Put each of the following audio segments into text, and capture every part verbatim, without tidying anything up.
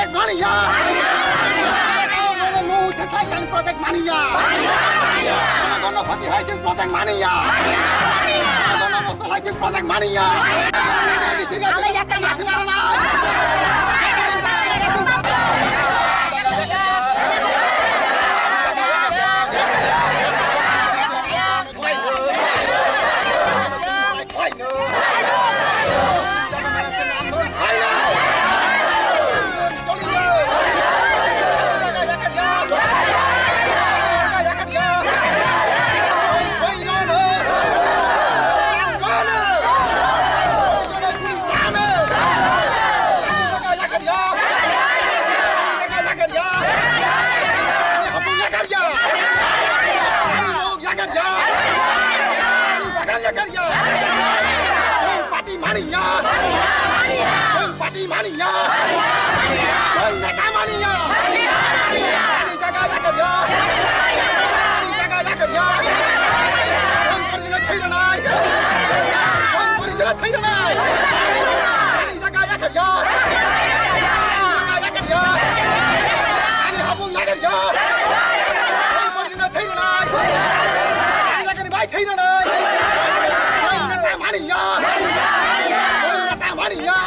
Maniya. Project maniya. Jono khoti hai project maniya. Jono noksa hai project maniya. Party maniya. Party maniya. Neta maniya. Ani jaga yakarya. Ani jaga yakarya. Ang party na thairanai. Ang party na thairanai. Ani jaga yakarya. Ani jaga yakarya. Ani habung yakarya. Ang party na thairanai. Ani jaga ni bai thairanai. Ang neta maniya. Ang neta maniya.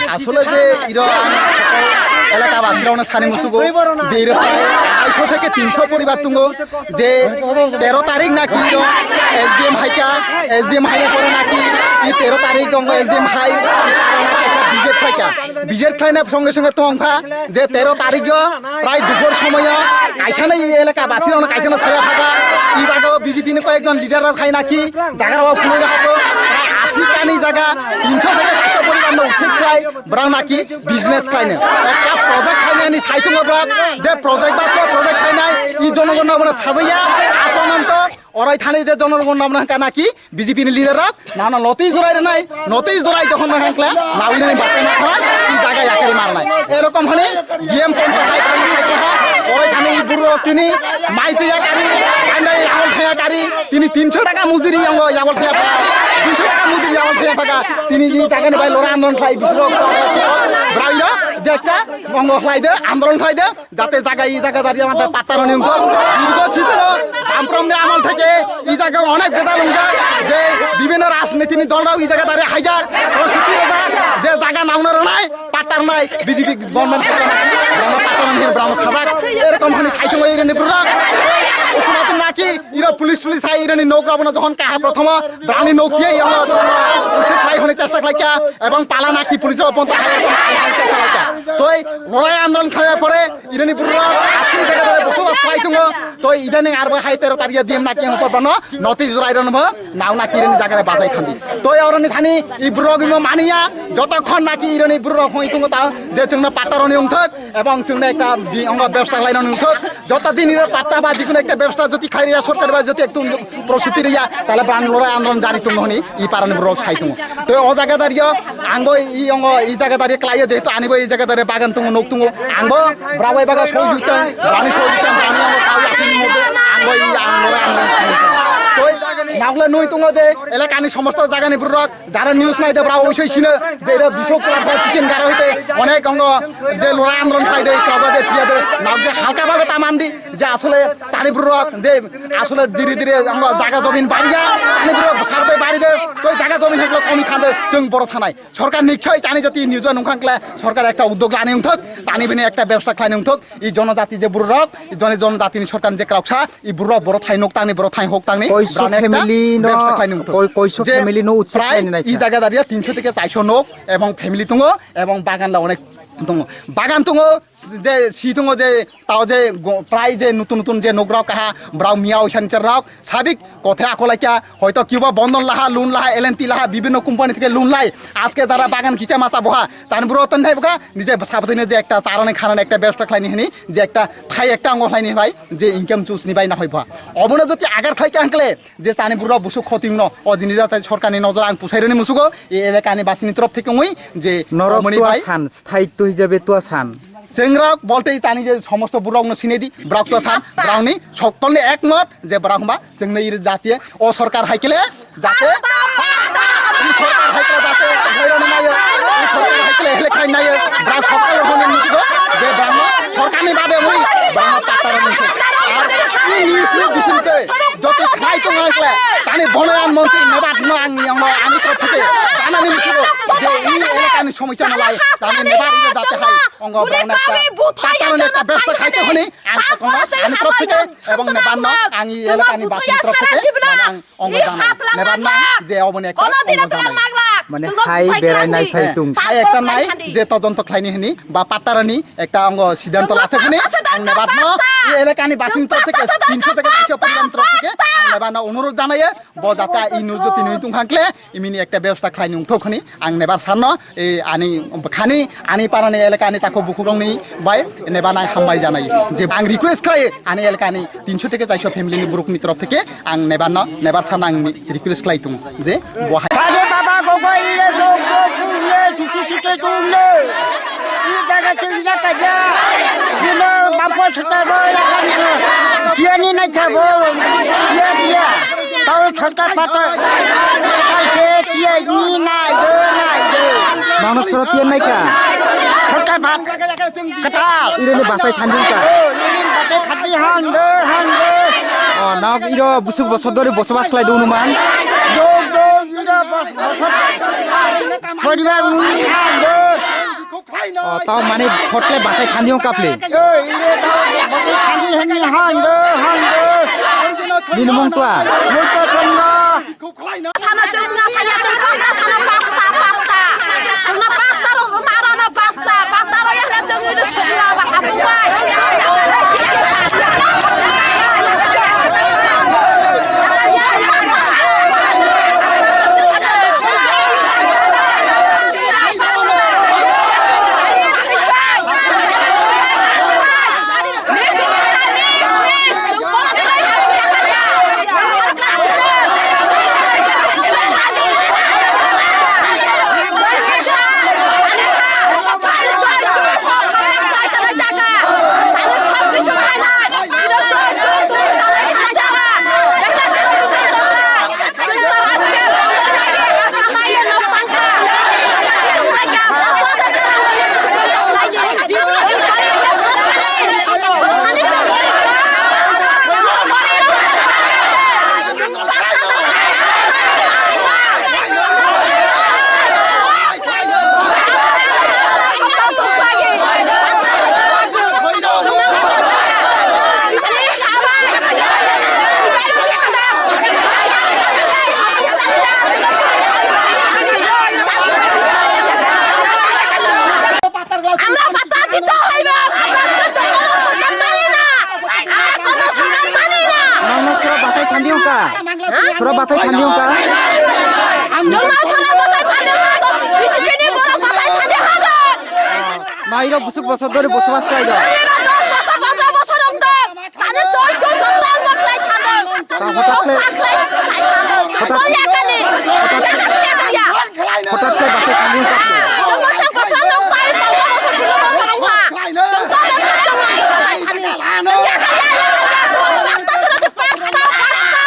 Asole je iro ang elaka basirokno sani musugo je iro prai aisho theke tinsho poribar tongo je tero tarik naki iro S D M haika, S D M haina pore naki i tero tarik tongo S D M hai visit phaika, visit phaina songe songe tongkha je tero tarik yo prai dupor somoyo kaisa no i elaka basirokno kaisa no saya thaga. I jaga o B J P ni koyekjon leader rok hai naki jaga rok phulwi rok habo prai asi tani jaga tinsho theke satsho poribar no usik khlai bwrang naki business khlaino ekta project khlainani saitungo bwrok je project ba to project khlainai i jonogon no bono sajaya aponanto orai thani je jonogon no bono hwnkha naki B J P ni leader rok nana notice dorai rwnai, notice dorai jokhon rwnai hwnkhe nawi nani bathai ma kha, i jaga yakari marnai. Erokom hwnwi D M ponto sai kha, sai kha, orai thani i burok tini mai twi yakari, andai yagol thaya kari, tini tinsho taka mujuri yango yagol thaya phaga, duisho taka mujuri yagol thaya phaga, tini i jaga ni bai lora andon khlai bisrok, bwrai rok, je ekta ongo khlai de, andon khlai de, jate jaga i jaga dari amante patta roni ungkho. Dirgho sitro Damprom ni amal theke i jaga onek bedal ungjak je bibhinno rajniti ni dol rok i jaga dari haijak. O sitro da je jaga nauna rwnai patta rwnai B J P government theke rama patta roni hin brahma sajak. Erokom hani saitung oi reni burok. Usuma tum naki iro police police hai reni nok abono jokhon kaha prothomo brani nok ye yamo uche khlai hone chesta khlai kya ebong pala naki police o ponta hai chesta khlai kya. Toi lorai andon khlai pore Irani burok aske jaga dare bosobash khlai tongo. Toi idani arbo hai tero tarik ya D M naki ang porba no notice jorai rano bo nau naki irani jaga re bajai thandi. Toi oroni thani i burok imo maniya jotokhon naki irani burok hoi tongo ta je chwngno patta roni ungthok ebong chwngno ekta bi ongo bebsa khlai roni ungthok. Joto din iro patta ba jikun ekta bebsa joti khlai riya sorkar ba joti ekta prostuti riya tale bang lorai andon jari tongo honi i parani burok sai tongo. Toi o jaga dario angbo i ongo i jaga dario khlai jehetu anibo i jaga dario bagan tongo nok tongo. Angbo brabai baga soi jutan, bani soi jutan, bani angbo kau yakin mode, angbo i ang lore ang lore. Toi Nokle nui tongo je elakani somosto jagani borok jara news nai de brao oisoi sino je ro bisok kla kla chicken gara hoite onek ongo je lora andron khai de kaba je tiya de nok je halka babe tamandi je asole tani borok je asole dire dire ongo jaga jomin bariya tani borok sarbe bari de toi jaga jomin heklo komi khande chwng boro thanai sorkar niksoi tani jati news nungkhang kla sorkar ekta uddog lani ungthok tani bini ekta bebsa khlai ungthok i jonojati je borok i joni jonojatini sorkar je krauksa i borok boro thai nok tangni boro thai hok tangni Koiso brani ekta family no, bebsa khlai ungthok. Koi-, koiso Je family no utsa prai khlaini naikha. I jaga daria tinso theke chaiso nok ebong family tongo ebong bagan la onek tongo bagan tongo je si tongo je tao je go- prai je nutun nutun je nok rok kaha brao miya oisan cher rok sabik kothe akolaikya hoito kiuba bondon laha loan laha L N T laha bibinno company theke loan lai aske jara bagan kicha macha boha tani buro ton thai boka nije sabotine je ekta charani khanani ekta bebsa khlaini hini je ekta thai ekta ongo khlaini hlai je income chusni bai na hoi boha obono joti agar khlai kya hangkle je tani buro busuk khoti wngno o jini jata sorkarni nojor ang pusaironi musugo e elakani basini torop theke wngwi je Norok omoni tua bai san, sthai tu hijabe tua san. Chengrok bolte tani je somosto borokno sinedi, borok to san, borokni sokkolni ekmot je borok hwnba chwngno iri jatiye o sorkar haikele jate, i sorkar haikele jate, bhairokno nayo, i sorkar haikele hele khai nayo, borok sokkol hwnwi nukgo je borokno sorkarni babe ui borokno patta rwni se. Ar i news ni bisingtwi joti khlai tong haikele tani bonoyan montri nebatno ang yango ani torof theke janani musugo je i elakani somosya no lai tani nebat iri jate hai. Ongo borokno ekta pattano ekta bebsa khaite hwnwi ang kono ani torof theke ebong nebanno ang i elakani basini torof theke mane ang ongo janai nebanno ang je oboni ekta ongo janai. Mane hai berai nai phai tung. Hai ekta nai je todonto khlaini hwnwi ba pattarani ekta ongo siddhanto lathek hwnwi ang nebanno i elakani basini torof theke tinso theke kaisa poriban torof theke ang nebanno onurod janai bo jata i nurjo tinwi tungkha kle imini ekta bebsa khlaini ungthok hwnwi ang nebar sanno. E, ani khani ani parani elakani tako bukhurokni bai neba nang hambai janai je ang request khlai ani elakani tinso theke chaiso family ni borokni torof theke ang nebanno nebar sana ang request khlai tongo je bo hai Kade baba gogo ile gogo kuye tutu tutu tunle. Ile daga tinja kaja. Dino bampo seta bo ya kan. Dia ni na chabo. Dia dia. Tau sorkar pata. Tau se tiya ni nai do nai do. Mano soro tiya nai ka? Sorkar pat. Katal. Ire ni basai thanjung ka? Oh, ire ni basai thanji han do han do. Oh, na iro busuk bosodori bosobas khlai do numan. Do do iro bos bosod. Poribar muni han do. O, tao mane photle basai khandi hong kaple. Oi, ile tao basai khandi honni hondo, hondo. Nini mung tua? Mung tua kono. Sana chungna saya chungna sana pakta, pakta. Chungna pakta ro, mara na pakta, pakta ro ya na chungna chungna ba hapu bai. আমরা পাতা দিতে হইব, আমরা তো কোনো সরকার মানি না, আমরা কোনো সরকার মানি না। Mangno sura basai thandi hongka? Sura basai thandi hongka? Jona sura basai thandi hongka, BJP ni borok basai thandi hongka. Mairok busuk bosor dori bosobas khlai do. Mairok dos bosor, pondro bosor wngkha. Tani chol chol chol tang tang khlai thangkha. Ta hotak khlai. Chol chol khlai thangkha. Chol yakani. Hotak khlai. Yakas yakariya. Hotak khlai basai thangkha. Chol bosor bosor nok tai pondro bosor, sulo bosor wngkha. Chol chol chol chol wngkha basai thani. Yakariya yakariya. Pakta sura di pakta pakta.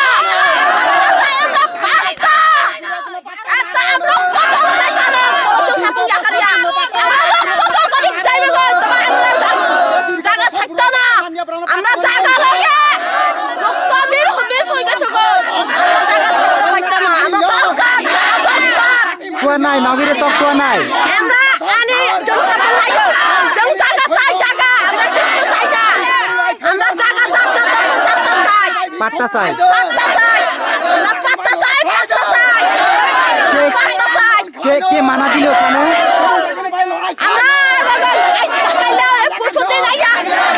Nai, nogire toktua nai. Amra ani jongsa phalaiyo. Jong jaga chai jaga. Amra kichu chai na. Amra jaga jaga jaga patta chai. Patta chai. Patta chai. Amra patta chai, patta chai. Ke, patta chai. Ke, ke mana dile okhane? Amra, amra, amra, aizka kaila, e, puchute naiya.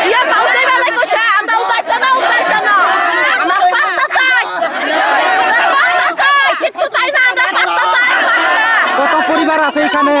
Iya, paute belai koise, amra utai tono, utai tono. Amra patta chai. Amra patta chai. Kichu chai na, amra patta chai, patta. কত পরিবার আছে এখানে?